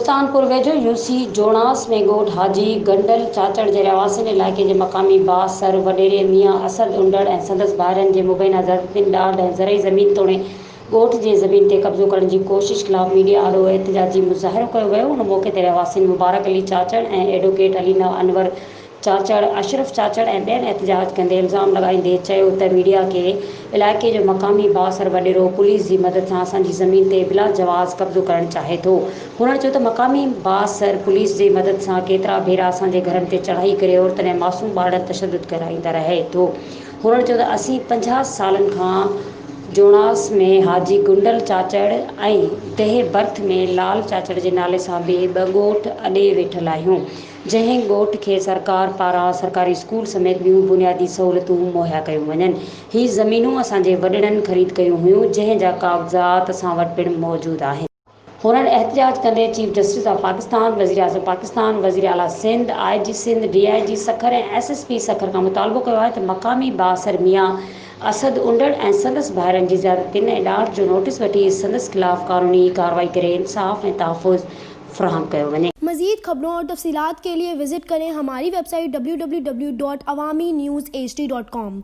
سلطانپور ويجهو يوسي جوڻاس ۾ ڳوٺ حاجي گنڊل چاچڙ جي رهواسين علائقي جي مقامي بااثر وڏيري ميان اسد انڊڙ ۽ سندس ڀائرن جي مبينا زيادتين، ڏاڍ ۽ زرعي زمين توڻي ڳوٺ جي زمين تي قبضو ڪرڻ جي ڪوشش خلاف ميڊيا آڏو احتجاجي مظاهرو ڪيو ويو. ان موقعي تي رهواسين مبارڪ علي چاچڙ ۽ ايڊووڪيٽ علي انور چاچڙ، اشرف چاچڙ ۽ ٻين احتجاج ڪندي الزام لڳائيندي چيو ته ميڊيا کي علائقي جو مقامي بااثر وڏيرو پوليس جي مدد سان اسان جي زمين تي بلا جواز قبضو ڪرڻ چاهي ٿو. هنن چيو ته مقامي بااثر پوليس جي مدد سان ڪيترا ڀيرا اسان جي گهرن تي چڙهائي ڪري عورتن ۽ معصوم ٻارڙن تشدد ڪرائيندا رهي ٿو. هنن چيو ته اسين 50 سالن کان جوڻاس ۾ حاجي گنڊل چاچڙ ۽ ديهه برٿ ۾ لال چاچڙ جي نالي سان به ٻه ڳوٺ اڏي ويٺل آهيون. جنهن ڳوٺ کي سرڪار پاران سرڪاري اسڪول سميت ٻيون بنيادي سهولتون مهيا ڪيون وڃن. هي زمينون اسان جي وڏڙن خريد ڪيون هيون، جنهن جا ڪاغذات اسان وٽ پڻ موجود آهن. هنن احتجاج ڪندي چيف جسٽس آف پاڪستان، وزيراعظم پاڪستان، وزيراعليٰ Sindh, I G Sindh, D I G Sukkur ۽ S S P Sukkur کان مطالبو ڪيو آهي ته مقامي بااثر ميان اسد انڊڙ ۽ سندس ڀائرن جي زيادتين ۽ ڏاڍ جو نوٽيس وٺي سندس خلاف قانوني ڪارروائي ڪري انصاف ۽ تحفظ فراهم ڪيو وڃي. مزيد خبرون اور تفصيلات ڪي ليي وزٽ ڪرين هماري website W W W dot Awami news H D dot com.